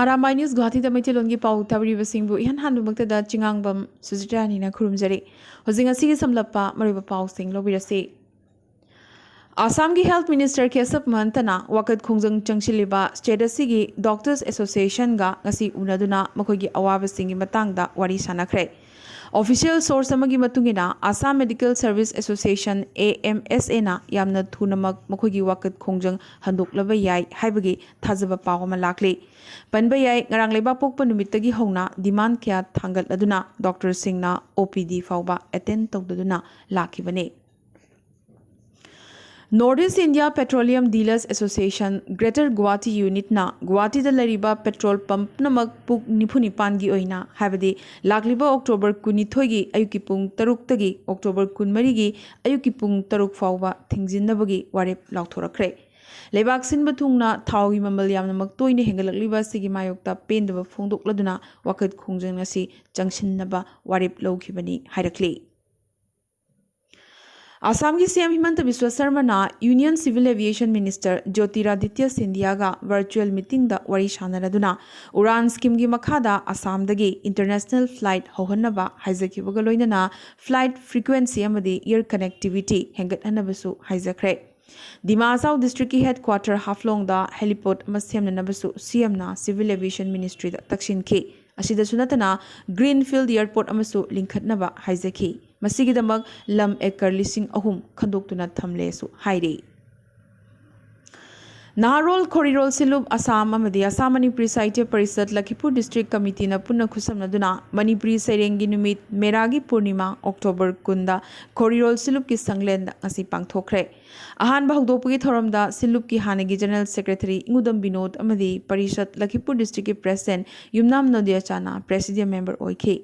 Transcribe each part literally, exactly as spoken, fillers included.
Arambai news ꯒꯨꯍꯥꯇꯤꯗ ꯃꯩꯇꯩꯂꯣꯟꯒꯤ ꯄꯥꯎ ꯇꯥꯕꯤꯔꯤꯕꯁꯤꯡꯕꯨ ꯏꯍꯥꯟ ꯍꯥꯟꯕꯃꯛꯇꯗ ꯆꯤꯉꯥꯡꯕꯝ ꯁꯨꯖꯤꯇ꯭ꯔꯥꯅꯤꯅ ꯈꯨꯔꯨꯝꯖꯔꯤ꯫ ꯍꯧꯖꯤꯛ ꯉꯁꯤꯒꯤ ꯁꯝꯂꯞꯄ ꯃꯔꯨꯑꯣꯏꯕ ꯄꯥꯎꯁꯤꯡ ꯂꯧꯕꯤꯔꯁꯤ꯫ ꯑꯁꯥꯝꯒꯤ ꯍꯦꯜꯊ ꯃꯤꯅꯤꯁꯇꯔ ꯀꯦꯁꯕ ꯃꯍꯟꯇꯅ ꯋꯥꯀꯠ ꯈꯣꯡꯖꯪ ꯆꯪꯁꯤꯜꯂꯤꯕ ꯁ꯭ꯇꯦꯠ ꯑꯁꯤꯒꯤ ꯗꯣꯛꯇꯔꯁ ꯑꯦꯁꯣꯁꯤꯌꯦꯁꯟꯒ ꯉꯁꯤ ꯎꯅꯗꯨꯅ ꯃꯈꯣꯏꯒꯤ ꯑꯋꯥꯕꯁꯤꯡꯒꯤ ꯃꯇꯥꯡꯗ ꯋꯥꯔꯤ ꯁꯥꯟꯅꯈ꯭ꯔꯦ꯫ ꯑꯣꯐꯤꯁꯤꯌꯦꯜ ꯁꯣꯔꯁ ꯑꯃꯒꯤ ꯃꯇꯨꯡ ꯏꯟꯅ, Assam medical service association, A M S ꯑꯦꯅ ꯌꯥꯝꯅ ꯊꯨꯅꯃꯛ ꯃꯈꯣꯏꯒꯤ ꯋꯥꯀꯠ ꯈꯣꯡꯖꯪ ꯍꯟꯗꯣꯛꯂꯕ ꯌꯥꯏ ꯍꯥꯏꯕꯒꯤ ꯊꯥꯖꯕ ꯄꯥꯎ ꯑꯃ ꯂꯥꯛꯂꯤ꯫ ꯄꯟꯕ ꯌꯥꯏ, ꯉꯔꯥꯡ ꯂꯩꯕꯥꯛꯄꯣꯛꯄ ꯅꯨꯃꯤꯠꯇꯒꯤ ꯍꯧꯅ ꯗꯤꯃꯥꯟ ꯀꯌꯥ ꯊꯥꯡꯒꯠꯂꯗꯨꯅ ꯗꯣꯛꯇꯔꯁꯤꯡꯅ ꯑꯣ ꯄꯤ ꯗꯤ ꯐꯥꯎꯕ ꯑꯦꯇꯦꯟ ꯇꯧꯗꯗꯨꯅ ꯂꯥꯛꯈꯤꯕꯅꯤ꯫ North east India petroleum dealers association greater Guwahati ꯌꯨꯅꯤꯠꯅ ꯒꯨꯋꯥꯍꯥꯇꯤꯗ ꯂꯩꯔꯤꯕ ꯄꯦꯇ꯭ꯔꯣꯜ ꯄꯝꯞ ꯄꯨꯝꯅꯃꯛ ꯄꯨꯡ ꯅꯤꯐꯨ ꯅꯤꯄꯥꯟꯒꯤ ꯑꯣꯏꯅ, ꯍꯥꯏꯕꯗꯤ ꯂꯥꯛꯂꯤꯕ ꯑꯣꯛꯇꯣꯕꯔ ꯀꯨꯟꯅꯤꯊꯣꯏꯒꯤ ꯑꯌꯨꯛꯀꯤ ꯄꯨꯡ ꯇꯔꯨꯛꯇꯒꯤ ꯑꯣꯛꯇꯣꯕꯔ ꯀꯨꯟꯃꯔꯤꯒꯤ ꯑꯌꯨꯛꯀꯤ ꯄꯨꯡ ꯇꯔꯨꯛ ꯐꯥꯎꯕ ꯊꯤꯡꯖꯤꯟꯅꯕꯒꯤ ꯋꯥꯔꯦꯞ ꯂꯥꯎꯊꯣꯔꯛꯈ꯭ꯔꯦ꯫ ꯂꯩꯕꯥꯛ ꯁꯤꯟꯕ ꯊꯨꯡꯅ ꯊꯥꯎꯒꯤ ꯃꯃꯜ ꯌꯥꯝꯅꯃꯛ ꯇꯣꯏꯅ ꯍꯦꯟꯒꯠꯂꯛꯂꯤꯕ ꯑꯁꯤꯒꯤ ꯃꯥꯌꯣꯛꯇ ꯄꯦꯟꯗꯕ ꯐꯣꯡꯗꯣꯛꯂꯗꯨꯅ ꯋꯥꯀꯠ ꯈꯣꯡꯖꯪ ꯑꯁꯤ ꯆꯪꯁꯤꯟꯅꯕ ꯋꯥꯔꯦꯞ ꯂꯧꯈꯤꯕꯅꯤ ꯍꯥꯏꯔꯛꯂꯤ꯫ ꯑꯁꯥꯝꯒꯤ ꯁꯤ ꯑꯦꯝ ꯍꯤꯃꯟꯇ ꯕꯤꯁ꯭ꯋ ꯁꯔꯃꯅ union civil aviation minister Jyotiraditya ꯁꯤꯟꯙꯤꯌꯥꯒ ꯚꯔꯆꯨꯑꯦꯜ ꯃꯤꯇꯤꯡꯗ ꯋꯥꯔꯤ ꯁꯥꯟꯅꯔꯗꯨꯅ ꯎꯔꯥꯟ ꯁ꯭ꯀꯤꯝꯒꯤ ꯃꯈꯥꯗ ꯑꯁꯥꯝꯗꯒꯤ ꯏꯟꯇꯔꯅꯦꯁꯅꯦꯜ ꯐ꯭ꯂꯥꯏꯠ ꯍꯧꯍꯟꯅꯕ ꯍꯥꯏꯖꯈꯤꯕꯒ ꯂꯣꯏꯅꯅ ꯐ꯭ꯂꯥꯏꯠ ꯐ꯭ꯔꯤꯀ꯭ꯋꯦꯟꯁꯤ ꯑꯃꯗꯤ ꯑꯦꯌꯔ ꯀꯅꯦꯛꯇꯤꯚꯤꯇꯤ ꯍꯦꯟꯒꯠꯍꯟꯅꯕꯁꯨ ꯍꯥꯏꯖꯈ꯭ꯔꯦ꯫ ꯗꯤꯃꯥ ꯍꯁꯥꯎ ꯗꯤꯁꯇ꯭ꯔꯤꯛꯀꯤ ꯍꯦꯗꯀ꯭ꯋꯥꯇꯔ ꯍꯥꯐꯂꯣꯡꯗ ꯍꯦꯂꯤꯄꯣꯔꯠ ꯑꯃ ꯁꯦꯝꯅꯅꯕꯁꯨ ꯁꯤ ꯑꯦꯝꯅ ꯁꯤꯚꯤꯜ ꯑꯦꯚꯤꯌꯦꯁꯟ ꯃꯤꯅꯤꯁꯇ꯭ꯔꯤꯗ ꯇꯛꯁꯤꯟꯈꯤ꯫ ꯑꯁꯤꯗꯁꯨ ꯅꯠꯇꯅ ꯒ꯭ꯔꯤꯟꯐꯤꯜꯗ ꯑꯦꯌꯔꯄꯣꯔꯠ ꯑꯃꯁꯨ ꯂꯤꯡꯈꯠꯅꯕ ꯍꯥꯏꯖꯈꯤ꯫ ꯃꯁꯤꯒꯤꯗꯃꯛ ꯂꯝ ꯑꯦꯀꯔ ꯂꯤꯁꯤꯡ ꯑꯍꯨꯝ ꯈꯟꯗꯣꯛꯇꯨꯅ ꯊꯝꯂꯦꯁꯨ ꯍꯥꯏꯔꯤ꯫ ꯅꯍꯥꯔꯣꯜ ꯈꯣꯔꯤꯔꯣꯜ ꯁꯤꯂꯨꯞ ꯑꯁꯥꯝ ꯑꯃꯗꯤ ꯑꯁꯥꯝ ꯃꯅꯤꯄꯨꯔꯤ ꯁꯥꯍꯤꯇ꯭ꯌ ꯄꯔꯤꯁꯠ ꯂꯈꯤꯄꯨꯔ ꯗꯤꯁꯇ꯭ꯔꯤꯛ ꯀꯃꯤꯇꯤꯅ ꯄꯨꯟꯅ ꯈꯨꯠꯁꯝꯅꯗꯨꯅ ꯃꯅꯤꯄꯨꯔꯤ ꯁꯩꯔꯦꯡꯒꯤ ꯅꯨꯃꯤꯠ ꯃꯦꯔꯥꯒꯤ ꯄꯨꯔꯅꯤꯃꯥ ꯑꯣꯛꯇꯣꯕꯔ ꯀꯨꯟꯗ ꯈꯣꯔꯤꯔꯣꯜ ꯁꯤꯂꯨꯞꯀꯤ ꯁꯪꯂꯦꯟꯗ ꯉꯁꯤ ꯄꯥꯡꯊꯣꯛꯈ꯭ꯔꯦ꯫ ꯑꯍꯥꯟꯕ ꯍꯧꯗꯣꯛꯄꯒꯤ ꯊꯧꯔꯝꯗ ꯁꯤꯂꯨꯞꯀꯤ ꯍꯥꯟꯅꯒꯤ ꯖꯦꯅꯔꯦꯜ ꯁꯦꯀ꯭ꯔꯦꯇꯔꯤ ꯏꯉꯨꯗꯝ ꯕꯤꯅꯣꯗ ꯑꯃꯗꯤ ꯄꯔꯤꯁꯠ ꯂꯈꯤꯄꯨꯔ ꯗꯤꯁꯇ꯭ꯔꯤꯛꯀꯤ ꯄ꯭ꯔꯦꯁꯤꯗꯦꯟꯠ ꯌꯨꯝꯅꯥꯝ ꯅꯣꯗꯤꯌꯥꯆꯥꯅ ꯄ꯭ꯔꯦꯁꯤꯗꯤꯌꯝ ꯃꯦꯝꯕꯔ ꯑꯣꯏꯈꯤ꯫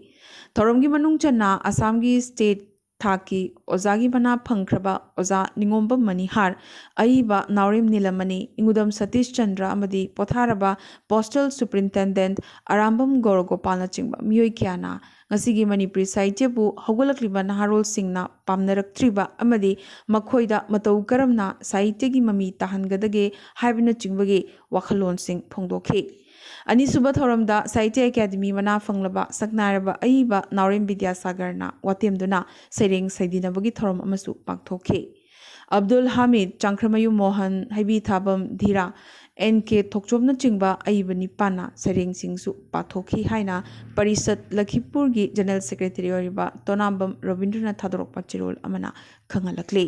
ꯊꯧꯔꯝꯒꯤ ꯃꯅꯨꯡ ꯆꯟꯅ ꯑꯁꯥꯝꯒꯤ ꯁ꯭ꯇꯦꯠ ꯊꯥꯛꯀꯤ ꯑꯣꯖꯥꯒꯤ ꯃꯅꯥ ꯐꯪꯈ꯭ꯔꯕ ꯑꯣꯖꯥ ꯅꯤꯉꯣꯝꯕꯝ ꯃꯅꯤꯍꯥꯔ, ꯑꯏꯕ ꯅꯥꯎꯔꯦꯝ ꯅꯤꯂꯃꯅꯤ, ꯏꯉꯨꯗꯝ ꯁꯇꯤꯁ ꯆꯟꯗ꯭ꯔ ꯑꯃꯗꯤ ꯄꯣꯊꯥꯔꯕ ꯄꯣꯁꯇꯦꯜ ꯁꯨꯄ꯭ꯔꯤꯟꯇꯦꯟꯗꯦꯟꯠ ꯑꯔꯥꯝꯕꯝ ꯒꯧꯔꯒꯣꯄꯥꯜꯅꯆꯤꯡꯕ ꯃꯤꯑꯣꯏ ꯀꯌꯥꯅ ꯉꯁꯤꯒꯤ ꯃꯅꯤꯄꯨꯔꯤ ꯁꯥꯍꯤꯇ꯭ꯌꯕꯨ ꯍꯧꯒꯠꯂꯛꯂꯤꯕ ꯅꯍꯥꯔꯣꯜꯁꯤꯡꯅ ꯄꯥꯝꯅꯔꯛꯇ꯭ꯔꯤꯕ ꯑꯃꯗꯤ ꯃꯈꯣꯏꯗ ꯃꯇꯧ ꯀꯔꯝꯅ ꯁꯥꯍꯤꯇ꯭ꯌꯒꯤ ꯃꯃꯤ ꯇꯥꯍꯟꯒꯗꯒꯦ ꯍꯥꯏꯕꯅꯆꯤꯡꯕꯒꯤ ꯋꯥꯈꯜꯂꯣꯟꯁꯤꯡ ꯐꯣꯡꯗꯣꯛꯈꯤ꯫ ꯑꯅꯤꯁꯨꯕ ꯊꯧꯔꯝꯗ ꯁꯥꯍꯤꯇ꯭ꯌ ꯑꯦꯀꯥꯗꯃꯤ ꯃꯅꯥ ꯐꯪꯂꯕ ꯁꯛꯅꯥꯏꯔꯕ ꯑꯏꯕ ꯅꯥꯎꯔꯦꯝ ꯕꯤꯗ꯭ꯌꯥꯁꯥꯒꯔꯅ ꯋꯥꯇꯦꯝꯗꯨꯅ ꯁꯩꯔꯦꯡ ꯁꯩꯗꯤꯅꯕꯒꯤ ꯊꯧꯔꯝ ꯑꯃꯁꯨ ꯄꯥꯡꯊꯣꯛꯈꯤ꯫ ꯑꯕꯗꯨꯜ ꯍꯥꯃꯤꯗ, ꯆꯥꯡꯈ꯭ꯔꯃꯌꯨꯝ ꯃꯣꯍꯟ, ꯍꯩꯕꯤꯊꯥꯕꯝ ꯙꯤꯔꯥ, ꯑꯦꯟ ꯀꯦ ꯊꯣꯛꯆꯣꯝꯅꯆꯤꯡꯕ ꯑꯏꯕ ꯅꯤꯄꯥꯟꯅ ꯁꯩꯔꯦꯡꯁꯤꯡꯁꯨ ꯄꯥꯊꯣꯛꯈꯤ ꯍꯥꯏꯅ ꯄꯔꯤꯁꯠ ꯂꯈꯤꯄꯨꯔꯒꯤ ꯖꯦꯅꯔꯦꯜ ꯁꯦꯀ꯭ꯔꯦꯇꯔꯤ ꯑꯣꯏꯔꯤꯕ ꯇꯣꯅꯥꯝꯕꯝ ꯔꯣꯕꯤꯟꯗ꯭ꯔꯅ ꯊꯥꯗꯣꯔꯛꯄ ꯆꯦꯔꯣꯜ ꯑꯃꯅ ꯈꯪꯍꯜꯂꯛꯂꯤ꯫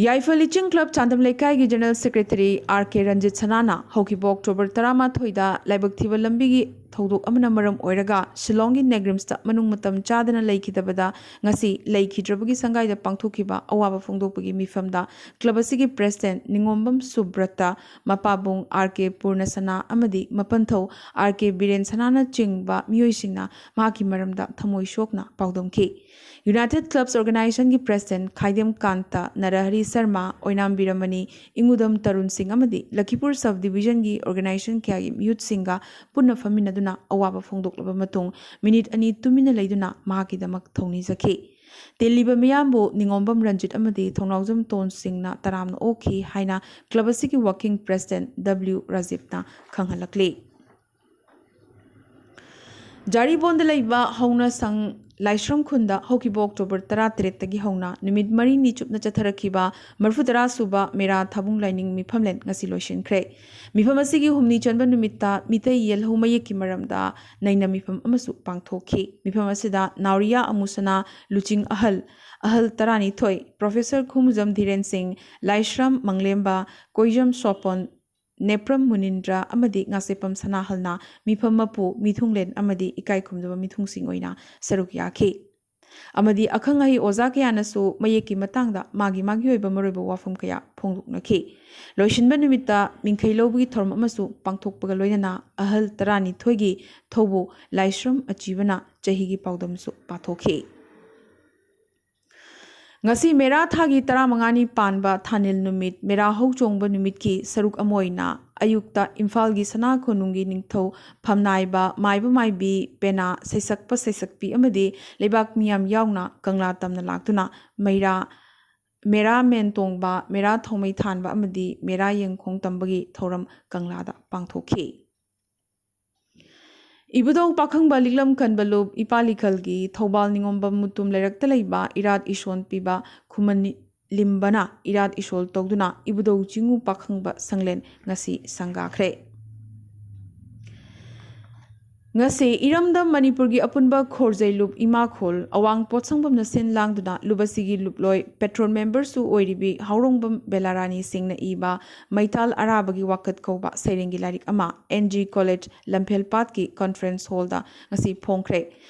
ꯌꯥꯏꯐ ꯂꯤꯆꯤꯡ ꯀ꯭ꯂꯕ ꯆꯥꯟꯗꯝ ꯂꯩꯀꯥꯏꯒꯤ ꯖꯦꯅꯔꯦꯜ ꯁꯦꯀ꯭ꯔꯦꯇꯔꯤ ꯑꯥꯔ ꯀꯦ ꯔꯟꯖꯤꯠ ꯁꯅꯥꯅ ꯍꯧꯈꯤꯕ ꯑꯣꯛꯇꯣꯕꯔ ꯇꯔꯥꯃꯥꯊꯣꯏꯗ ꯂꯥꯏꯕꯛ ꯊꯤꯕ ꯂꯝꯕꯤꯒꯤ ꯊꯧꯗꯣꯛ ꯑꯃꯅ ꯃꯔꯝ ꯑꯣꯏꯔꯒ ꯁꯤꯂꯣꯡꯒꯤ ꯅꯦꯒ꯭ꯔꯤꯝꯁꯇ ꯃꯅꯨꯡ ꯃꯇꯝ ꯆꯥꯗꯅ ꯂꯩꯈꯤꯗꯕꯗ ꯉꯁꯤ ꯂꯩꯈꯤꯗ꯭ꯔꯕꯒꯤ ꯁꯪꯒꯥꯏꯗ ꯄꯥꯡꯊꯣꯛꯈꯤꯕ ꯑꯋꯥꯕ ꯐꯣꯡꯗꯣꯛꯄꯒꯤ ꯃꯤꯐꯝꯗ ꯀ꯭ꯂꯕ ꯑꯁꯤꯒꯤ ꯄ꯭ꯔꯦꯁꯤꯗꯦꯟꯠ ꯅꯤꯉꯣꯝꯕꯝ ꯁꯨꯕ꯭ꯔꯇ, ꯃꯄꯥꯕꯨꯡ ꯑꯥꯔ ꯀꯦ ꯄꯨꯔꯅꯁꯅꯥ ꯑꯃꯗꯤ ꯃꯄꯟꯊꯧ ꯑꯥꯔ ꯀꯦ ꯕꯤꯔꯦꯟ ꯁꯅꯥꯅꯆꯤꯡꯕ ꯃꯤꯑꯣꯏꯁꯤꯡꯅ ꯃꯍꯥꯛꯀꯤ ꯃꯔꯝꯗ ꯊꯃꯣꯏ ꯁꯣꯛꯅ ꯄꯥꯎꯗꯝꯈꯤ꯫ ꯌꯨꯅꯥꯏꯇꯦꯗ ꯀ꯭ꯂꯕꯁ ꯑꯣꯔꯒꯅꯥꯏꯖꯦꯁꯟꯒꯤ ꯄ꯭ꯔꯦꯁꯤꯗꯦꯟꯠ ꯈꯥꯏꯗꯦꯝ ꯀꯥꯟꯇ, ꯅꯔꯍꯔꯤ ꯁꯔꯃ, ꯑꯣꯏꯅꯥꯝ ꯕꯤꯔꯃꯅꯤ, ꯏꯉꯨꯗꯝ ꯇꯔꯨꯟ ꯁꯤꯡ ꯑꯃꯗꯤ ꯂꯈꯤꯄꯨꯔ ꯁꯕ ꯗꯤꯕꯤꯖꯟꯒꯤ ꯑꯣꯔꯒꯅꯥꯏꯖꯦꯁꯟ ꯀꯌꯥꯒꯤ ꯃꯤꯍꯨꯠꯁꯤꯡꯒ ꯄꯨꯟꯅ ꯐꯝꯃꯤꯟꯅꯗꯨꯅ ꯑꯋꯥꯕ ꯐꯣꯡꯗꯣꯛꯂꯕ ꯃꯇꯨꯡ ꯃꯤꯅꯤꯠ ꯑꯅꯤ ꯇꯨꯃꯤꯟꯅ ꯂꯩꯗꯨꯅ ꯃꯍꯥꯛꯀꯤꯗꯃꯛ ꯊꯧꯅꯤꯖꯈꯤ꯫ ꯇꯤꯜꯂꯤꯕ ꯃꯤꯌꯥꯝꯕꯨ ꯅꯤꯉꯣꯝꯕꯝ ꯔꯟꯖꯤꯠ ꯑꯃꯗꯤ ꯊꯧꯅꯥꯎꯖꯝ ꯇꯣꯟ ꯁꯤꯡꯅ ꯇꯔꯥꯝꯅ ꯑꯣꯛꯈꯤ ꯍꯥꯏꯅ ꯀ꯭ꯂꯕ ꯑꯁꯤꯒꯤ ꯋꯥꯔꯀꯤꯡ ꯄ꯭ꯔꯦꯁꯤꯗꯦꯟꯠ ꯗꯕ꯭ꯂꯤꯎ ꯔꯥꯖꯤꯕꯅ ꯈꯪꯍꯜꯂꯛꯂꯤ꯫ ꯖꯥꯔꯤꯕꯣꯟꯗ ꯂꯩꯕ ꯍꯧꯅ ꯁꯪ ꯂꯥꯏꯁ꯭ꯔꯝ ꯈꯨꯟꯗ ꯍꯧꯈꯤꯕ ꯑꯣꯛꯇꯣꯕꯔ ꯇꯔꯥꯇꯔꯦꯠꯇꯒꯤ ꯍꯧꯅ ꯅꯨꯃꯤꯠ ꯃꯔꯤꯅꯤ ꯆꯨꯞꯅ ꯆꯠꯊꯔꯛꯈꯤꯕ ꯃꯔꯤꯐꯨꯇꯔꯥ ꯁꯨꯕ ꯃꯦꯔꯥ ꯊꯥꯕꯨꯡ ꯂꯥꯏꯅꯤꯡ ꯃꯤꯐꯝꯂꯦꯟ ꯉꯁꯤ ꯂꯣꯏꯁꯤꯟꯈ꯭ꯔꯦ꯫ ꯃꯤꯐꯝ ꯑꯁꯤꯒꯤ ꯍꯨꯝꯅꯤ ꯆꯟꯕ ꯅꯨꯃꯤꯠꯇ ꯃꯤꯇꯩ ꯌꯦꯜꯍꯧ ꯃꯌꯦꯛꯀꯤ ꯃꯔꯝꯗ ꯅꯩꯅ ꯃꯤꯐꯝ ꯑꯃꯁꯨ ꯄꯥꯡꯊꯣꯛꯈꯤ꯫ ꯃꯤꯐꯝ ꯑꯁꯤꯗ ꯅꯥꯎꯔꯤꯌꯥ ꯑꯃꯨꯁꯅꯥ ꯂꯨꯆꯤꯡ ꯑꯍꯜ, ꯑꯍꯜ ꯇꯔꯥꯅꯤꯊꯣꯏ, ꯄ꯭ꯔꯣꯐꯦꯁꯔ ꯈꯨꯃꯨꯖꯝ ꯙꯤꯔꯦꯟ ꯁꯤꯡ, ꯂꯥꯏꯁ꯭ꯔꯝ ꯃꯪꯂꯦꯝꯕ, ꯀꯣꯏꯖꯝ ꯁꯣꯄꯣꯟ, ꯅꯦꯄ꯭ꯔꯝ ꯃꯨꯅꯤꯟꯗ꯭ꯔ ꯑꯃꯗꯤ ꯉꯥꯁꯦꯄꯝ ꯁꯅꯥꯍꯜꯅ ꯃꯤꯐꯝ ꯃꯄꯨ, ꯃꯤꯊꯨꯡꯂꯦꯟ ꯑꯃꯗꯤ ꯏꯀꯥꯏ ꯈꯨꯝꯅꯕ ꯃꯤꯊꯨꯡꯁꯤꯡ ꯑꯣꯏꯅ ꯁꯔꯨꯛ ꯌꯥꯈꯤ꯫ ꯑꯃꯗꯤ ꯑꯈꯪ ꯑꯍꯩ ꯑꯣꯖꯥ ꯀꯌꯥꯅꯁꯨ ꯃꯌꯦꯛꯀꯤ ꯃꯇꯥꯡꯗ ꯃꯥꯒꯤ ꯃꯥꯒꯤ ꯑꯣꯏꯕ ꯃꯔꯨꯑꯣꯏꯕ ꯋꯥꯐꯝ ꯀꯌꯥ ꯐꯣꯡꯗꯣꯛꯅꯈꯤ꯫ ꯂꯣꯏꯁꯤꯟꯕ ꯅꯨꯃꯤꯠꯇ ꯃꯤꯡꯈꯩ ꯂꯧꯕꯒꯤ ꯊꯧꯔꯝ ꯑꯃꯁꯨ ꯄꯥꯡꯊꯣꯛꯄꯒ ꯂꯣꯏꯅꯅ ꯑꯍꯜ ꯇꯔꯥꯅꯤꯊꯣꯏꯒꯤ ꯊꯧꯕꯨ ꯂꯥꯏꯁ꯭ꯔꯝ ꯑꯆꯤꯕꯅ ꯆꯍꯤꯒꯤ ꯄꯥꯎꯗꯝꯁꯨ ꯄꯥꯊꯣꯛꯈꯤ꯫ ꯉꯁꯤ ꯃꯦꯔꯥ ꯊꯥꯒꯤ ꯇꯔꯥꯃꯉꯥꯅꯤ ꯄꯥꯟꯕ ꯊꯥꯅꯤꯜ ꯅꯨꯃꯤꯠ, ꯃꯦꯔꯥ ꯍꯧꯆꯣꯡꯕ ꯅꯨꯃꯤꯠꯀꯤ ꯁꯔꯨꯛ ꯑꯃ ꯑꯣꯏꯅ ꯑꯌꯨꯛꯇ ꯏꯝꯐꯥꯜꯒꯤ ꯁꯅꯥ ꯀꯣꯅꯨꯡꯒꯤ ꯅꯤꯡꯊꯧ ꯐꯝꯅꯥꯏꯕ ꯃꯥꯏꯕ ꯃꯥꯏꯕꯤ, ꯄꯦꯅꯥ ꯁꯩꯁꯛꯄ ꯁꯩꯁꯛꯄꯤ ꯑꯃꯗꯤ ꯂꯩꯕꯥꯛ ꯃꯤꯌꯥꯝ ꯌꯥꯎꯅ ꯀꯪꯂꯥ ꯇꯝꯅ ꯂꯥꯛꯇꯨꯅ ꯃꯩꯔꯥ, ꯃꯦꯔꯥ ꯃꯦꯟ ꯇꯣꯡꯕ, ꯃꯦꯔꯥ ꯊꯧꯃꯩ ꯊꯥꯟꯕ ꯑꯃꯗꯤ ꯃꯦꯔꯥ ꯌꯦꯡꯈꯣꯡ ꯇꯝꯕꯒꯤ ꯊꯧꯔꯝ ꯀꯪꯂꯥꯗ ꯄꯥꯡꯊꯣꯛꯈꯤ꯫ ꯏꯕꯨꯙꯧ ꯄꯥꯈꯪꯕ ꯂꯤꯛꯂꯝ ꯀꯟꯕ ꯂꯨꯞ ꯏꯄꯥ ꯂꯤꯈꯜꯒꯤ ꯊꯧꯕꯥꯜ ꯅꯤꯉꯣꯝꯕꯝ ꯃꯨꯇꯨꯝ ꯂꯩꯔꯛꯇ ꯂꯩꯕ ꯏꯔꯥꯠ ꯏꯁꯣꯟ ꯄꯤꯕ ꯈꯨꯃꯟ ꯂꯤꯝꯕꯅ ꯏꯔꯥꯠ ꯏꯁꯣꯜ ꯇꯧꯗꯨꯅ ꯏꯕꯨꯙꯧ ꯆꯤꯡꯉꯨ ꯄꯥꯈꯪꯕ ꯁꯪꯂꯦꯟ ꯉꯁꯤ ꯁꯪꯒꯥꯈ꯭ꯔꯦ꯫ ꯉꯁꯤ ꯏꯔꯝꯗꯝ ꯃꯅꯤꯄꯨꯔꯒꯤ ꯑꯄꯨꯟꯕ ꯈꯣꯔꯖꯩ ꯂꯨꯞ ꯏꯃꯥꯈꯣꯜ ꯑꯋꯥꯡ ꯄꯣꯠꯁꯪꯕꯝꯅ ꯁꯤꯟ ꯂꯥꯡꯗꯨꯅ ꯂꯨꯞ ꯑꯁꯤꯒꯤ ꯂꯨꯞꯂꯣꯏ ꯄꯦꯇ꯭ꯔꯣꯟ ꯃꯦꯝꯕꯔꯁꯨ ꯑꯣꯏꯔꯤꯕꯤ ꯍꯥꯎꯔꯣꯡꯕꯝ ꯕꯦꯂꯥꯔꯥꯅꯤ ꯁꯤꯡꯅ ꯏꯕ ꯃꯩꯇꯥꯜ ꯑꯔꯥꯕꯒꯤ ꯋꯥꯀꯠ ꯀꯧꯕ ꯁꯩꯔꯦꯡꯒꯤ ꯂꯥꯏꯔꯤꯛ ꯑꯃ ꯑꯦꯟ ꯖꯤ ꯀꯣꯂꯦꯖ ꯂꯝꯐꯦꯜꯄꯥꯠꯀꯤ ꯀꯣꯟꯐ꯭ꯔꯦꯟꯁ ꯍꯣꯜꯗ ꯉꯁꯤ ꯐꯣꯡꯈ꯭ꯔꯦ꯫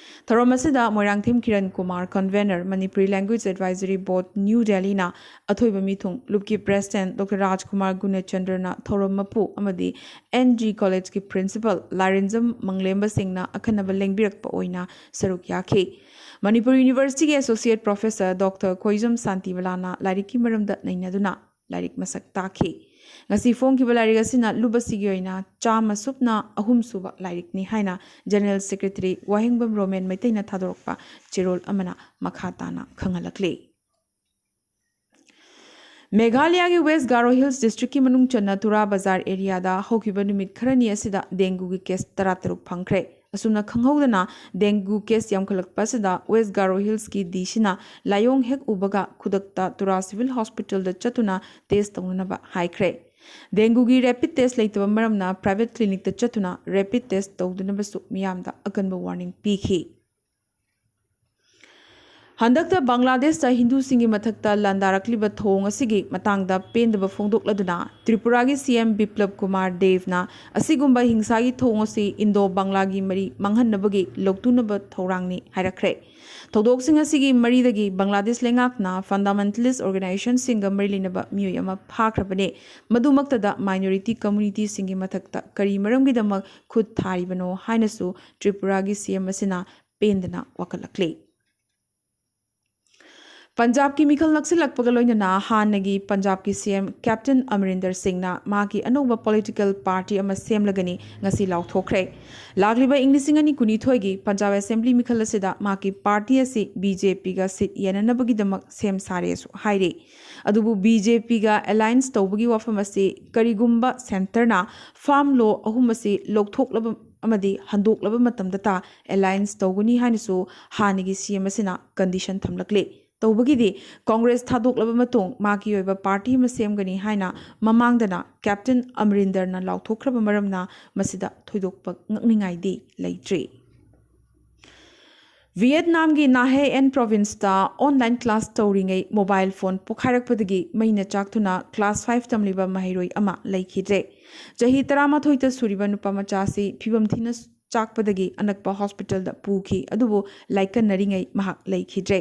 ꯊꯧꯔꯝ ꯑꯁꯤꯗ Moirangthem Kiran Kumar, convener, Manipuri language advisory board, New ꯗꯦꯜꯂꯤꯅ ꯑꯊꯣꯏꯕ ꯃꯤꯊꯨꯡ, ꯂꯨꯞꯀꯤ ꯄ꯭ꯔꯦꯁꯤꯗꯦꯟꯠ ꯗꯣꯛꯇꯔ ꯔꯥꯖꯀꯨꯃꯥꯔ ꯒꯨꯅꯆꯟꯗ꯭ꯔꯅ ꯊꯧꯔꯝ ꯃꯄꯨ ꯑꯃꯗꯤ ꯑꯦꯟ ꯖꯤ ꯀꯣꯂꯦꯖꯀꯤ ꯄ꯭ꯔꯤꯟꯁꯤꯄꯜ ꯂꯥꯏꯔꯦꯟꯖꯝ ꯃꯪꯂꯦꯝꯕꯁꯤꯡꯅ ꯑꯈꯟꯅꯕ ꯂꯦꯡꯕꯤꯔꯛꯄ ꯑꯣꯏꯅ ꯁꯔꯨꯛ ꯌꯥꯈꯤ꯫ ꯃꯅꯤꯄꯨꯔ ꯌꯨꯅꯤꯚꯔꯁꯤꯇꯤꯒꯤ ꯑꯦꯁꯣꯁꯤꯌꯦꯠ ꯄ꯭ꯔꯣꯐꯦꯁꯔ ꯗꯣꯛꯇꯔ ꯈꯣꯏꯖꯝ ꯁꯥꯟꯇꯤꯕꯂꯥꯅ ꯂꯥꯏꯔꯤꯛꯀꯤ ꯃꯔꯝꯗ ꯅꯩꯅꯗꯨꯅ ꯂꯥꯏꯔꯤꯛ ꯃꯁꯛ ꯇꯥꯛꯈꯤ꯫ ꯉꯁꯤ ꯐꯣꯡꯈꯤꯕ ꯂꯥꯏꯔꯤꯛ ꯑꯁꯤꯅ ꯂꯨꯞ ꯑꯁꯤꯒꯤ ꯑꯣꯏꯅ ꯆꯥꯝꯃ ꯁꯨꯞꯅ ꯑꯍꯨꯝ ꯁꯨꯕ ꯂꯥꯏꯔꯤꯛꯅꯤ ꯍꯥꯏꯅ ꯖꯦꯅꯔꯦꯜ ꯁꯦꯀ꯭ꯔꯦꯇꯔꯤ ꯋꯥꯍꯦꯡꯕꯝ ꯔꯣꯃꯦꯟ ꯃꯩꯇꯩꯅ ꯊꯥꯗꯣꯔꯛꯄ ꯆꯦꯔꯣꯜ ꯑꯃꯅ ꯃꯈꯥ ꯇꯥꯅ ꯈꯪꯍꯜꯂꯛꯂꯤ꯫ ꯃꯦꯘꯥꯂꯌꯥꯒꯤ ꯋꯦꯁ ꯒꯥꯔꯣ ꯍꯤꯜꯁ ꯗꯤꯁꯇ꯭ꯔꯤꯛꯀꯤ ꯃꯅꯨꯡ ꯆꯟꯅ ꯇꯨꯔꯥ ꯕꯖꯥꯔ ꯑꯦꯔꯤꯌꯥꯗ ꯍꯧꯈꯤꯕ ꯅꯨꯃꯤꯠ ꯈꯔꯅꯤ ꯑꯁꯤꯗ ꯗꯦꯡꯒꯨꯒꯤ ꯀꯦꯁ ꯇꯔꯥꯇꯔꯨꯛ ꯐꯪꯈ꯭ꯔꯦ꯫ ꯑꯁꯨꯝꯅ ꯈꯪꯍꯧꯗꯅ ꯗꯦꯡꯒꯨ ꯀꯦꯁ ꯌꯥꯝꯈꯠꯂꯛꯄ ꯑꯁꯤꯗ ꯋꯦꯁ ꯒꯥꯔꯣ ꯍꯤꯜꯁꯀꯤ ꯗꯤ ꯁꯤꯅ ꯂꯥꯏꯑꯣꯡ ꯍꯦꯛ ꯎꯕꯒ ꯈꯨꯗꯛꯇ ꯇꯨꯔꯥ ꯁꯤꯚꯤꯜ ꯍꯣꯁꯄꯤꯇꯥꯜꯗ ꯆꯠꯇꯨꯅ ꯇꯦꯁ ꯇꯧꯅꯅꯕ ꯍꯥꯏꯈ꯭ꯔꯦ꯫ ꯗꯦꯡꯒꯨꯒꯤ ꯔꯦꯄꯤꯗ ꯇꯦꯁ ꯂꯩꯇꯕ ꯃꯔꯝꯅ ꯄ꯭ꯔꯥꯏꯚꯦꯠ ꯀ꯭ꯂꯤꯅꯤꯛꯇ ꯆꯠꯇꯨꯅ ꯔꯦꯄꯤꯗ ꯇꯦꯁ ꯇꯧꯗꯅꯕꯁꯨ ꯃꯤꯌꯥꯝꯗ ꯑꯀꯟꯕ ꯋꯥꯔꯅꯤꯡ ꯄꯤꯈꯤ꯫ ꯍꯟꯗꯛꯇ ꯕꯪꯒ꯭ꯂꯥꯗꯦꯁꯇ ꯍꯤꯟꯗꯨꯁꯤꯡꯒꯤ ꯃꯊꯛꯇ ꯂꯥꯟꯗꯥꯔꯛꯂꯤꯕ ꯊꯧꯑꯣꯡ ꯑꯁꯤꯒꯤ ꯃꯇꯥꯡꯗ ꯄꯦꯟꯗꯕ ꯐꯣꯡꯗꯣꯛꯂꯗꯨꯅ ꯇ꯭ꯔꯤꯄꯨꯔꯥꯒꯤ ꯁꯤ ꯑꯦꯝ ꯕꯤꯄ꯭ꯂꯕ ꯀꯨꯃꯥꯔ ꯗꯦꯕꯅ ꯑꯁꯤꯒꯨꯝꯕ ꯍꯤꯡꯁꯥꯒꯤ ꯊꯧꯑꯣꯡ ꯑꯁꯤ ꯏꯟꯗꯣ ꯕꯪꯒ꯭ꯂꯥꯒꯤ ꯃꯔꯤ ꯃꯥꯡꯍꯟꯅꯕꯒꯤ ꯂꯧꯇꯨꯅꯕ ꯊꯧꯔꯥꯡꯅꯤ ꯍꯥꯏꯔꯛꯈ꯭ꯔꯦ꯫ ꯊꯧꯗꯣꯛꯁꯤꯡ ꯑꯁꯤꯒꯤ ꯃꯔꯤꯗꯒꯤ ꯕꯪꯒ꯭ꯂꯥꯗꯦꯁ ꯂꯩꯉꯥꯛꯅ ꯐꯟꯗꯥꯃꯦꯟꯇꯦꯂꯤꯁ ꯑꯣꯔꯒꯅꯥꯏꯖꯦꯁꯟꯁꯤꯡꯒ ꯃꯔꯤ ꯂꯩꯅꯕ ꯃꯤꯑꯣꯏ ꯑꯃ ꯐꯥꯈ꯭ꯔꯕꯅꯤ꯫ ꯃꯗꯨꯃꯛꯇꯗ ꯃꯥꯏꯅꯣꯔꯤꯇꯤ ꯀꯝꯃꯨꯅꯤꯇꯤꯁꯤꯡꯒꯤ ꯃꯊꯛꯇ ꯀꯔꯤ ꯃꯔꯝꯒꯤꯗꯃꯛ ꯈꯨꯠ ꯊꯥꯔꯤꯕꯅꯣ ꯍꯥꯏꯅꯁꯨ ꯇ꯭ꯔꯤꯄꯨꯔꯥꯒꯤ ꯁꯤ ꯑꯦꯝ ꯑꯁꯤꯅ ꯄꯦꯟꯗꯅ ꯋꯥꯀꯠꯂꯛꯂꯤ꯫ ꯄꯟꯖꯥꯕꯀꯤ ꯃꯤꯈꯜ ꯅꯛꯁꯤꯜꯂꯛꯄꯒ ꯂꯣꯏꯅꯅ ꯍꯥꯟꯅꯒꯤ ꯄꯟꯖꯥꯕꯀꯤ ꯁꯤ ꯑꯦꯝ ꯀꯦꯞꯇꯦꯟ ꯑꯃꯔꯤꯟꯗꯔ ꯁꯤꯡꯅ ꯃꯍꯥꯛꯀꯤ ꯑꯅꯧꯕ ꯄꯣꯂꯤꯇꯤꯀꯦꯜ ꯄꯥꯔꯇꯤ ꯑꯃ ꯁꯦꯝꯂꯒꯅꯤ ꯉꯁꯤ ꯂꯥꯎꯊꯣꯛꯈ꯭ꯔꯦ꯫ ꯂꯥꯛꯂꯤꯕ ꯏꯪ ꯂꯤꯁꯤꯡ ꯑꯅꯤ ꯀꯨꯟꯅꯤꯊꯣꯏꯒꯤ ꯄꯟꯖꯥꯕ ꯑꯦꯁꯦꯝꯕ꯭ꯂꯤ ꯃꯤꯈꯜ ꯑꯁꯤꯗ ꯃꯍꯥꯛꯀꯤ ꯄꯥꯔꯇꯤ ꯑꯁꯤ ꯕꯤ ꯖꯦ ꯄꯤꯒ ꯁꯤꯠ ꯌꯦꯟꯅꯅꯕꯒꯤꯗꯃꯛ ꯁꯦꯝ ꯁꯥꯔꯦꯁꯨ ꯍꯥꯏꯔꯤ꯫ ꯑꯗꯨꯕꯨ ꯕꯤ ꯖꯦ ꯄꯤꯒ ꯑꯦꯂꯥꯏꯟꯁ ꯇꯧꯕꯒꯤ ꯋꯥꯐꯝ ꯑꯁꯤ ꯀꯔꯤꯒꯨꯝꯕ ꯁꯦꯟꯇꯔꯅ ꯐꯥꯔꯝ ꯂꯣ ꯑꯍꯨꯝ ꯑꯁꯤ ꯂꯧꯊꯣꯛꯂꯕ ꯑꯃꯗꯤ ꯍꯟꯗꯣꯛꯂꯕ ꯃꯇꯝꯗꯇ ꯑꯦꯂꯥꯏꯟꯁ ꯇꯧꯒꯅꯤ ꯍꯥꯏꯅꯁꯨ ꯍꯥꯟꯅꯒꯤ ꯁꯤ ꯑꯦꯝ ꯑꯁꯤꯅ ꯀꯟꯗꯤꯁꯟ ꯊꯝꯂꯛꯂꯤ꯫ ꯇꯧꯕꯒꯤꯗꯤ ꯀꯣꯡꯒ꯭ꯔꯦꯁ ꯊꯥꯗꯣꯛꯂꯕ ꯃꯇꯨꯡ ꯃꯥꯒꯤ ꯑꯣꯏꯕ ꯄꯥꯔꯇꯤ ꯑꯃ ꯁꯦꯝꯒꯅꯤ ꯍꯥꯏꯅ ꯃꯃꯥꯡꯗꯅ ꯀꯦꯞꯇꯦꯟ ꯑꯃꯔꯤꯟꯗꯔꯅ ꯂꯥꯎꯊꯣꯛꯈ꯭ꯔꯕ ꯃꯔꯝꯅ ꯃꯁꯤꯗ ꯊꯣꯏꯗꯣꯛꯄ ꯉꯛꯅꯤꯡꯉꯥꯏꯗꯤ ꯂꯩꯇ꯭ꯔꯤ꯫ ꯚꯤꯌꯦꯠꯅꯥꯝꯒꯤ ꯅꯥꯍꯦ ꯑꯦꯟ ꯄ꯭ꯔꯣꯚꯤꯟꯁꯇ ꯑꯣꯟꯂꯥꯏꯟ ꯀ꯭ꯂꯥꯁ ꯇꯧꯔꯤꯉꯩ ꯃꯣꯕꯥꯏꯜ ꯐꯣꯟ ꯄꯣꯈꯥꯏꯔꯛꯄꯗꯒꯤ ꯃꯩꯅ ꯆꯥꯛꯇꯨꯅ ꯀ꯭ꯂꯥꯁ ꯐꯥꯏꯚ ꯇꯝꯂꯤꯕ ꯃꯍꯩꯔꯣꯏ ꯑꯃ ꯂꯩꯈꯤꯗ꯭ꯔꯦ꯫ ꯆꯍꯤ ꯇꯔꯥꯃꯥꯊꯣꯏꯗ ꯁꯨꯔꯤꯕ ꯅꯨꯄꯥ ꯃꯆꯥ ꯑꯁꯤ ꯐꯤꯕꯝ ꯊꯤꯅ ꯆꯥꯛꯄꯗꯒꯤ ꯑꯅꯛꯄ ꯍꯣꯁꯄꯤꯇꯥꯜꯗ ꯄꯨꯈꯤ, ꯑꯗꯨꯕꯨ ꯂꯥꯏꯀꯠꯅꯔꯤꯉꯩ ꯃꯍꯥꯛ ꯂꯩꯈꯤꯗ꯭ꯔꯦ꯫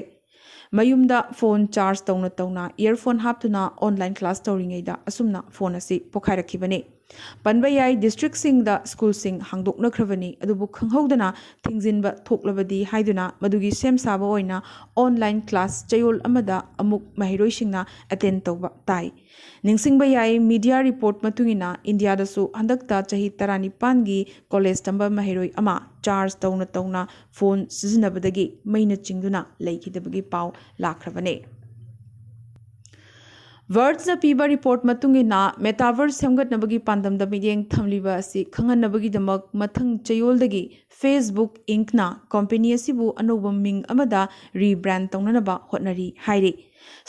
ꯃꯌꯨꯝꯗ ꯐꯣꯟ ꯆꯥꯔꯖ ꯇꯧꯅ ꯇꯧꯅ ꯏꯌꯔꯐꯣꯟ ꯍꯥꯞꯇꯨꯅ ꯑꯣꯟꯂꯥꯏꯟ ꯀ꯭ꯂꯥꯁ ꯇꯧꯔꯤꯉꯩꯗ ꯑꯁꯨꯝꯅ ꯐꯣꯟ ꯑꯁꯤ ꯄꯣꯈꯥꯏꯔꯛꯈꯤꯕꯅꯤ꯫ ꯄꯟꯕ ꯌꯥꯏ, ꯗꯤꯁꯇ꯭ꯔꯤꯛꯁꯤꯡꯗ ꯁ꯭ꯀꯨꯜꯁꯤꯡ ꯍꯥꯡꯗꯣꯛꯅꯈ꯭ꯔꯕꯅꯤ, ꯑꯗꯨꯕꯨ ꯈꯪꯍꯧꯗꯅ ꯊꯤꯡꯖꯤꯟꯕ ꯊꯣꯛꯂꯕꯗꯤ ꯍꯥꯏꯗꯨꯅ ꯃꯗꯨꯒꯤ ꯁꯦꯝ ꯁꯥꯕ ꯑꯣꯏꯅ ꯑꯣꯟꯂꯥꯏꯟ ꯀ꯭ꯂꯥꯁ ꯆꯌꯣꯜ ꯑꯃꯗ ꯑꯃꯨꯛ ꯃꯍꯩꯔꯣꯏꯁꯤꯡꯅ ꯑꯦꯇꯦꯟ ꯇꯧꯕ ꯇꯥꯏ꯫ ꯅꯤꯡꯁꯤꯡꯕ ꯌꯥꯏ, ꯃꯤꯗꯤꯌꯥ ꯔꯤꯄꯣꯔꯠ ꯃꯇꯨꯡ ꯏꯟꯅ ꯏꯟꯗꯤꯌꯥꯗꯁꯨ ꯍꯟꯗꯛꯇ ꯆꯍꯤ ꯇꯔꯥꯅꯤꯄꯥꯟꯒꯤ ꯀꯣꯂꯦꯖ ꯇꯝꯕ ꯃꯍꯩꯔꯣꯏ ꯑꯃ ꯆꯥꯔꯖ ꯇꯧꯅ ꯇꯧꯅ ꯐꯣꯟ ꯁꯤꯖꯤꯟꯅꯕꯗꯒꯤ ꯃꯩꯅ ꯆꯤꯡꯗꯨꯅ ꯂꯩꯈꯤꯗꯕꯒꯤ ꯄꯥꯎ ꯂꯥꯛꯈ꯭ꯔꯕꯅꯤ꯫ ꯕꯔꯠꯁꯅ ꯄꯤꯕ ꯔꯤꯄꯣꯔꯠ ꯃꯇꯨꯡ ꯏꯟꯅ, ꯃꯦꯇꯥꯚꯔꯁ ꯁꯦꯝꯒꯠꯅꯕꯒꯤ ꯄꯥꯟꯗꯝꯗ ꯃꯤꯠꯌꯦꯡ ꯊꯝꯂꯤꯕ ꯑꯁꯤ ꯈꯪꯍꯟꯅꯕꯒꯤꯗꯃꯛ ꯃꯊꯪ ꯆꯌꯣꯜꯗꯒꯤ Facebook Inc.ꯅ ꯀꯝꯄꯦꯅꯤ ꯑꯁꯤꯕꯨ ꯑꯅꯧꯕ ꯃꯤꯡ ꯑꯃꯗ ꯔꯤꯕ꯭ꯔꯥꯟ ꯇꯧꯅꯅꯕ ꯍꯣꯠꯅꯔꯤ ꯍꯥꯏꯔꯤ꯫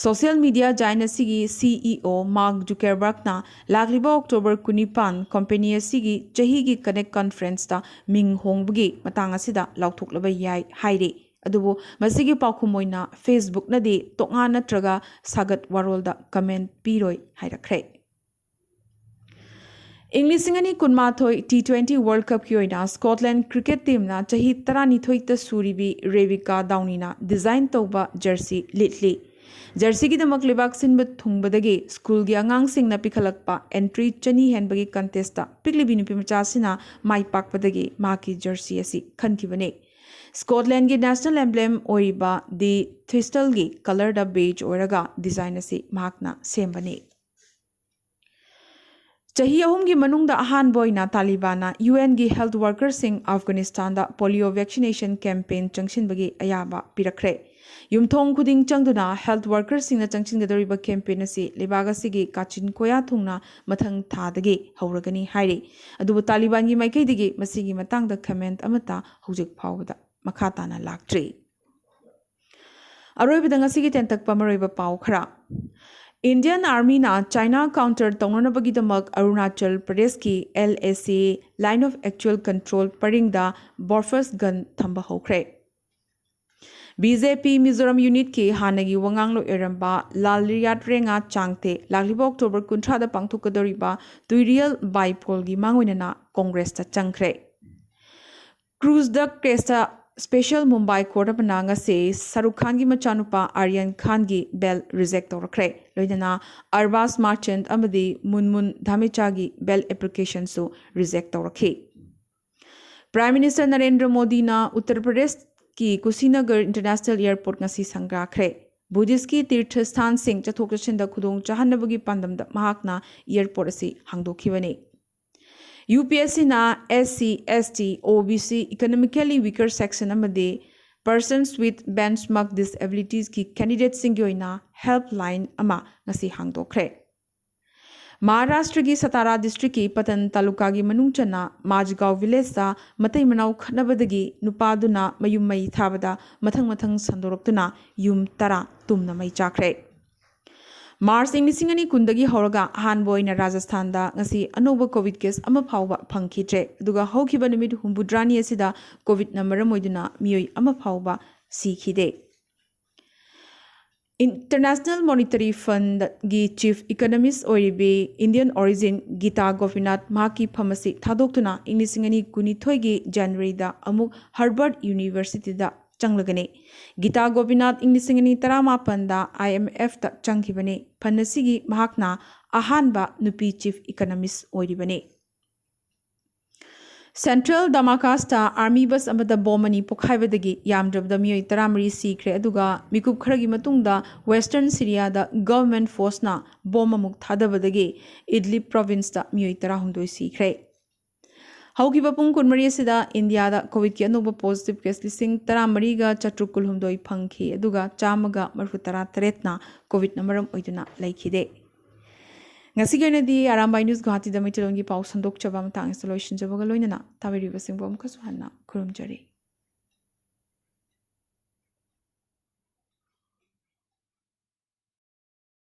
ꯁꯣꯁꯤꯌꯦꯜ ꯃꯤꯗꯤꯌꯥ ꯖꯥꯏꯟ ꯑꯁꯤꯒꯤ ꯁꯤ ꯏ ꯑꯣ ꯃꯥꯔꯛ ꯖꯨꯀꯔꯕꯔꯒꯅ ꯂꯥꯛꯂꯤꯕ ꯑꯣꯛꯇꯣꯕꯔ ꯀꯨꯟꯅꯤꯄꯥꯟ ꯀꯝꯄꯦꯅꯤ ꯑꯁꯤꯒꯤ ꯆꯍꯤꯒꯤ ꯀꯅꯦꯛ ꯀꯟꯐꯔꯦꯟꯁꯇ ꯃꯤꯡ ꯍꯣꯡꯕꯒꯤ ꯃꯇꯥꯡ ꯑꯁꯤꯗ ꯂꯥꯎꯊꯣꯛꯂꯕ ꯌꯥꯏ ꯍꯥꯏꯔꯤ꯫ ꯑꯗꯨꯕꯨ ꯃꯁꯤꯒꯤ ꯄꯥꯎꯈꯨꯝ ꯑꯣꯏꯅ Facebook-ꯅꯗꯤ ꯇꯣꯉꯥꯟ ꯅꯠꯇ꯭ꯔꯒ ꯁꯥꯒꯠ ꯋꯥꯔꯣꯜꯗ ꯀꯃꯦꯟ ꯄꯤꯔꯣꯏ ꯍꯥꯏꯔꯛꯈ꯭ꯔꯦ꯫ ꯏꯪ ꯂꯤꯁꯤꯡ ꯑꯅꯤ ꯀꯨꯟꯃꯥꯊꯣꯏ ꯇꯤ ꯇ꯭ꯋꯦꯟꯇꯤ ꯋꯥꯔꯜ ꯀꯞꯀꯤ ꯑꯣꯏꯅ ꯁ꯭ꯀꯣꯠꯂꯦꯟ ꯀ꯭ꯔꯤꯀꯦꯠ ꯇꯤꯝꯅ ꯆꯍꯤ ꯇꯔꯥꯅꯤꯊꯣꯏꯇ ꯁꯨꯔꯤꯕꯤ ꯔꯦꯕꯤꯀꯥ ꯗꯥꯎꯅꯤꯅ ꯗꯤꯖꯥꯏꯟ ꯇꯧꯕ ꯖꯔꯁꯤ ꯂꯤꯠꯂꯤ꯫ ꯖꯔꯁꯤꯒꯤꯗꯃꯛ ꯂꯩꯕꯥꯛ ꯁꯤꯟꯕ ꯊꯨꯡꯕꯗꯒꯤ ꯁ꯭ꯀꯨꯜꯒꯤ ꯑꯉꯥꯡꯁꯤꯡꯅ ꯄꯤꯈꯠꯂꯛꯄ ꯑꯦꯟꯇ꯭ꯔꯤ ꯆꯅꯤ ꯍꯦꯟꯕꯒꯤ ꯀꯟꯇꯦꯁꯇ ꯄꯤꯛꯂꯤꯕꯤ ꯅꯨꯄꯤꯃꯆꯥ ꯑꯁꯤꯅ ꯃꯥꯏ ꯄꯥꯛꯄꯗꯒꯤ ꯃꯍꯥꯛꯀꯤ ꯖꯔꯁꯤ ꯑꯁꯤ ꯈꯟꯈꯤꯕꯅꯤ꯫ ꯁ꯭ꯀꯣꯠꯂꯦꯟꯒꯤ ꯅꯦꯁꯅꯦꯜ ꯑꯦꯝꯕ꯭ꯂꯦꯝ ꯑꯣꯏꯔꯤꯕ ꯗꯤ ꯊꯤꯁꯇꯜꯒꯤ ꯀꯂꯔꯗ ꯕꯦꯖ ꯑꯣꯏꯔꯒ ꯗꯤꯖꯥꯏꯟ ꯑꯁꯤ ꯃꯍꯥꯛꯅ ꯁꯦꯝꯕꯅꯤ꯫ ꯆꯍꯤ ꯑꯍꯨꯝꯒꯤ ꯃꯅꯨꯡꯗ ꯑꯍꯥꯟꯕ ꯑꯣꯏꯅ ꯇꯥꯂꯤꯕꯥꯟꯅ ꯌꯨ ꯑꯦꯟꯒꯤ ꯍꯦꯜꯊ ꯋꯥꯔꯀꯔꯁꯤꯡ ꯑꯐꯒꯥꯅꯤꯁꯇꯥꯟꯗ ꯄꯣꯂꯤꯑꯣ ꯚꯦꯛꯁꯤꯅꯦꯁꯟ ꯀꯦꯝꯄꯦꯟ ꯆꯪꯁꯤꯟꯕꯒꯤ ꯑꯌꯥꯕ ꯄꯤꯔꯛꯈ꯭ꯔꯦ꯫ ꯌꯨꯝꯊꯣꯡ ꯈꯨꯗꯤꯡ ꯆꯪꯗꯨꯅ ꯍꯦꯜꯊ ꯋꯥꯔꯀꯔꯁꯤꯡꯅ ꯆꯪꯁꯤꯟꯒꯗꯧꯔꯤꯕ ꯀꯦꯝꯄꯦꯟ ꯑꯁꯤ ꯂꯩꯕꯥꯛ ꯑꯁꯤꯒꯤ ꯀꯥꯆꯤꯟ ꯀꯣꯌꯥ ꯊꯨꯡꯅ ꯃꯊꯪ ꯊꯥꯗꯒꯤ ꯍꯧꯔꯒꯅꯤ ꯍꯥꯏꯔꯤ꯫ ꯑꯗꯨꯕꯨ ꯇꯥꯂꯤꯕꯥꯟꯒꯤ ꯃꯥꯏꯀꯩꯗꯒꯤ ꯃꯁꯤꯒꯤ ꯃꯇꯥꯡꯗ ꯀꯃꯦꯟꯠ ꯑꯃꯠꯇ ꯍꯧꯖꯤꯛ ꯐꯥꯎꯕꯗ ꯃꯈꯥ ꯇꯥꯅ ꯂꯥꯛꯇ꯭ꯔꯤ꯫ ꯑꯔꯣꯏꯕꯗ ꯉꯁꯤꯒꯤ ꯇꯦꯟꯇꯛꯄ ꯃꯔꯨꯑꯣꯏꯕ ꯄꯥꯎ ꯈꯔ꯫ ꯏꯟꯗꯤꯌꯟ ꯑꯥꯔꯃꯤꯅ ꯆꯥꯏꯅꯥ ꯀꯥꯎꯟꯇꯔ ꯇꯧꯅꯅꯕꯒꯤꯗꯃꯛ ꯑꯔꯨꯅꯥꯆꯜ ꯄ꯭ꯔꯗꯦꯁꯀꯤ L A C line of actual control ꯄꯔꯤꯡꯗ ꯕꯣꯔꯐꯁ ꯒꯟ ꯊꯝꯕ ꯍꯧꯈ꯭ꯔꯦ꯫ ꯕꯤ ꯖꯦ ꯄꯤ ꯃꯤꯖꯣꯔꯥꯝ ꯌꯨꯅꯤꯠꯀꯤ ꯍꯥꯟꯅꯒꯤ ꯋꯥꯉꯥꯡꯂꯣꯏ ꯑꯣꯏꯔꯝꯕ ꯂꯥꯜꯔꯤꯌꯥꯠ ꯔꯦꯡꯉꯥ ꯆꯥꯡꯇꯦ ꯂꯥꯛꯂꯤꯕ ꯑꯣꯛꯇꯣꯕꯔ ꯀꯨꯟꯊ꯭ꯔꯥꯗ ꯄꯥꯡꯊꯣꯛꯀꯗꯧꯔꯤꯕ ꯇꯨꯏꯔꯤꯌꯜ ꯕꯥꯏꯄꯣꯜꯒꯤ ꯃꯥꯡꯑꯣꯏꯅꯅ ꯀꯣꯡꯒ꯭ꯔꯦꯁꯇ ꯆꯪꯈ꯭ꯔꯦ꯫ ꯀ꯭ꯔꯨꯖ ꯗ ꯀ꯭ꯔꯦꯁꯇ ꯁ꯭ꯄꯦꯁꯦꯜ ꯃꯨꯝꯕꯥꯏ ꯀꯣꯔꯠ ꯑꯃꯅ ꯉꯁꯤ ꯁꯥꯔꯨꯈ ꯈꯥꯟꯒꯤ ꯃꯆꯥꯅꯨꯄꯥ ꯑꯥꯔꯌꯟ ꯈꯥꯟꯒꯤ ꯕꯦꯜ ꯔꯤꯖꯦꯛ ꯇꯧꯔꯛꯈ꯭ꯔꯦ꯫ ꯂꯣꯏꯅꯅ ꯑꯔꯕꯥꯖ ꯃꯥꯔꯆꯦꯟꯠ ꯑꯃꯗꯤ ꯃꯨꯟꯃꯨꯟ ꯙꯥꯃꯤꯆꯥꯒꯤ ꯕꯦꯜ ꯑꯦꯄ꯭ꯂꯤꯀꯦꯁꯟꯁꯨ ꯔꯤꯖꯦꯛ ꯇꯧꯔꯛꯈꯤ꯫ ꯄ꯭ꯔꯥꯏꯝ ꯃꯤꯅꯤꯁꯇꯔ ꯅꯔꯦꯟꯗ꯭ꯔ ꯃꯣꯗꯤꯅ ꯎꯠꯇꯔ ꯄ꯭ꯔꯗꯦꯁꯀꯤ ꯀꯨꯁꯤꯅꯒꯔ ꯏꯟꯇꯔꯅꯦꯁꯅꯦꯜ ꯑꯦꯌꯔꯄꯣꯔꯠ ꯉꯁꯤ ꯁꯪꯒꯥꯈ꯭ꯔꯦ꯫ ꯕꯨꯙꯤꯁ꯭ꯠꯀꯤ ꯇꯤꯔꯊ ꯁ꯭ꯊꯥꯟꯁꯤꯡ ꯆꯠꯊꯣꯛ ꯆꯠꯁꯤꯟꯗ ꯈꯨꯗꯣꯡ ꯆꯥꯍꯟꯅꯕꯒꯤ ꯄꯥꯟꯗꯝꯗ ꯃꯍꯥꯛꯅ ꯑꯦꯌꯔꯄꯣꯔꯠ ꯑꯁꯤ ꯍꯥꯡꯗꯣꯛꯈꯤꯕꯅꯤ꯫ ꯌꯨ ꯄꯤ ꯑꯦꯁ ꯁꯤꯅ S C, S T, O B C, economically weaker section ꯑꯃꯗꯤ persons with benchmark disabilitiesꯀꯤ candidateꯁꯤꯡꯒꯤ ꯑꯣꯏꯅ helpline ꯑꯃ ꯉꯁꯤ ꯍꯥꯡꯗꯣꯛꯈ꯭ꯔꯦ꯫ ꯃꯍꯥꯔꯥꯁꯇ꯭ꯔꯒꯤ ꯁꯇꯥꯔꯥ ꯗꯤꯁꯇ꯭ꯔꯤꯛꯀꯤ ꯄꯇꯟ ꯇꯥꯂꯨꯀꯥꯒꯤ ꯃꯅꯨꯡ ꯆꯟꯅ ꯃꯥꯖꯒꯥꯎ ꯚꯤꯂꯦꯖꯇ ꯃꯇꯩ ꯃꯅꯥꯎ ꯈꯠꯅꯕꯗꯒꯤ ꯅꯨꯄꯥꯗꯨꯅ ꯃꯌꯨꯝ ꯃꯩ ꯊꯥꯕꯗ ꯃꯊꯪ ꯃꯊꯪ ꯁꯟꯗꯣꯔꯛꯇꯨꯅ ꯌꯨꯝ ꯇꯔꯥ ꯇꯨꯝꯅ ꯃꯩ ꯆꯥꯛꯈ꯭ꯔꯦ꯫ ꯃꯥꯔꯆ ꯏꯪ ꯂꯤꯁꯤꯡ ꯑꯅꯤ ꯀꯨꯟꯗꯒꯤ ꯍꯧꯔꯒ ꯑꯍꯥꯟꯕ ꯑꯣꯏꯅ ꯔꯥꯖꯁꯊꯥꯟꯗ ꯉꯁꯤ ꯑꯅꯧꯕ ꯀꯣꯚꯤꯗ ꯀꯦꯁ ꯑꯃ ꯐꯥꯎꯕ ꯐꯪꯈꯤꯗ꯭ꯔꯦ꯫ ꯑꯗꯨꯒ ꯍꯧꯈꯤꯕ ꯅꯨꯃꯤꯠ ꯍꯨꯝꯐꯨꯇꯔꯥꯅꯤ ꯑꯁꯤꯗ ꯀꯣꯚꯤꯗꯅ ꯃꯔꯝ ꯑꯣꯏꯗꯨꯅ ꯃꯤꯑꯣꯏ ꯑꯃ ꯐꯥꯎꯕ ꯁꯤꯈꯤꯗꯦ꯫ International Monetary Fundꯒꯤ chief economist ꯑꯣꯏꯔꯤꯕꯤ Indian origin ꯒꯤꯇꯥ ꯒꯣꯄꯤꯅꯥꯊ ꯃꯍꯥꯛꯀꯤ ꯐꯝ ꯑꯁꯤ ꯊꯥꯗꯣꯛꯇꯨꯅ ꯏꯪ ꯂꯤꯁꯤꯡ ꯑꯅꯤ ꯀꯨꯟꯅꯤꯊꯣꯏꯒꯤ ꯖꯅꯋꯥꯔꯤꯗ ꯑꯃꯨꯛ ꯍꯥꯔꯕꯔꯗ ꯌꯨꯅꯤꯚꯔꯁꯤꯇꯤꯗ ꯆꯪꯂꯒꯅꯤ꯫ ꯒꯤꯇꯥ ꯒꯣꯄꯤꯅꯥꯊ ꯏꯪ ꯂꯤꯁꯤꯡ ꯑꯅꯤ ꯇꯔꯥꯃꯥꯄꯟꯗ I M Fꯇ ꯆꯪꯈꯤꯕꯅꯤ꯫ ꯐꯟ ꯑꯁꯤꯒꯤ ꯃꯍꯥꯛꯅ ꯑꯍꯥꯟꯕ ꯅꯨꯄꯤ chief economist ꯑꯣꯏꯔꯤꯕꯅꯤ꯫ Central Damascus-ꯇ army bus ꯑꯃꯗ bomb ꯑꯅꯤ ꯄꯣꯈꯥꯏꯕꯗꯒꯤ ꯌꯥꯝꯗ꯭ꯔꯕꯗ ꯃꯤꯑꯣꯏ ꯇꯔꯥꯃꯔꯤ ꯁꯤꯈ꯭ꯔꯦ, ꯑꯗꯨꯒ ꯃꯤꯀꯨꯞ ꯈꯔꯒꯤ ꯃꯇꯨꯡꯗ Western Syria-ꯗ government force-ꯅ bomb ꯑꯃꯨꯛ ꯊꯥꯗꯕꯗꯒꯤ Idlib province-ꯇ ꯃꯤꯑꯣꯏ ꯇꯔꯥꯍꯨꯝꯗꯣꯏ ꯁꯤꯈ꯭ꯔꯦ꯫ ꯍꯧꯈꯤꯕ ꯄꯨꯡ ꯀꯨꯟꯃꯔꯤ ꯑꯁꯤꯗ ꯏꯟꯗꯤꯌꯥꯗ COVID-ꯀꯤ ꯑꯅꯧꯕ positive case ꯂꯤꯁꯤꯡ ꯇꯔꯥꯃꯔꯤꯒ ꯆꯥꯇ꯭ꯔꯨꯛ ꯀꯨꯟꯍꯨꯝꯗꯣꯏ ꯐꯪꯈꯤ, ꯑꯗꯨꯒ ꯆꯥꯝꯃꯒ ꯃꯔꯤꯐꯨ ꯇꯔꯥ ꯇꯔꯦꯠꯅ COVID-ꯅ ꯃꯔꯝ ꯑꯣꯏꯗꯨꯅ ꯂꯩꯈꯤꯗꯦ꯫ ꯉꯁꯤꯒꯤ ꯑꯣꯏꯅꯗꯤ ꯑꯔꯥꯝꯕꯥꯏ News ꯒꯨꯋꯥꯍꯥꯇꯤꯗ ꯃꯩꯇꯩꯂꯣꯟꯒꯤ ꯄꯥꯎ ꯁꯟꯗꯣꯛꯆꯕ ꯃꯇꯥꯡ ꯑꯁꯤꯗ ꯂꯣꯏꯁꯤꯟꯖꯕꯒ ꯂꯣꯏꯅꯅ ꯇꯥꯕꯤꯔꯤꯕꯁꯤꯡꯕꯨ ꯑꯃꯨꯛꯀꯁꯨ ꯍꯟꯅ ꯈꯨꯔꯨꯝꯖꯔꯤ꯫